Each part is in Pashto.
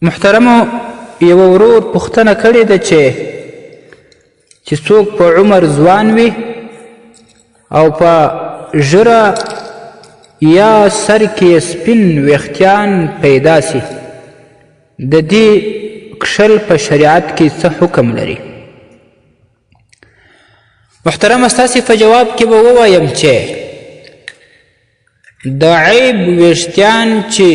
محترمو یوه ورور پوښتنه کړې ده چې چې څوک په عمر ځوان وي او په ږیره یا سر کې سپین ویښتیان پیدا سي، د دې کښل په شریعت کې څه حکم لري؟ محترمه، ستاسې په جواب کې به ووایم چې د عیب ویښتیان چې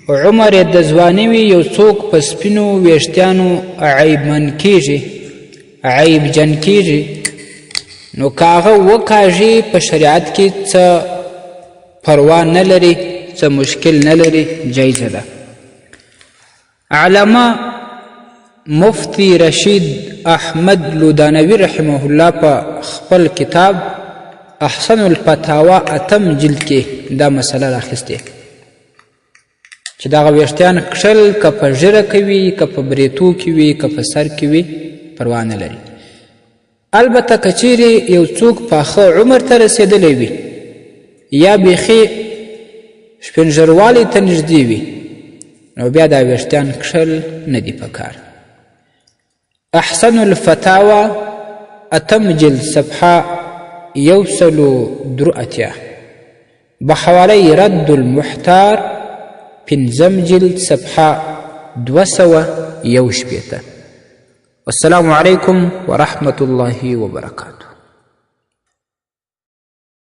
عمر یې د ځواني وي، یو څوک په سپینو ویښتیانو عیبمن کیږي، عیبجن کیږي، نو که هغه وکاږي په شریعت کې څه پروا نه لري، څه مشکل نه لري، جایزه ده. علامه مفتي رشید احمد لودانوي رحمه الله په خپل کتاب احسن الفتاوا اتم جلد کې دا مسله راخیستې چې دغه ویښتیان کښل که په ږیره کې وي، که په بریتو کې وي، که په سر کې وي، پروا نه لري. البته که چیرې یو څوک پاخه عمر ته رسېدلی وي یا بیخي سپینږیروالي ته نږدې وي، نو بیا دا ویښتیان کښل نه دي پکار. احسن الفتاوه اتم جلد صفحه 183، به حواله رد المحتار پنځم جلد صفحه 261. والسلام عليكم ورحمة الله وبركاته.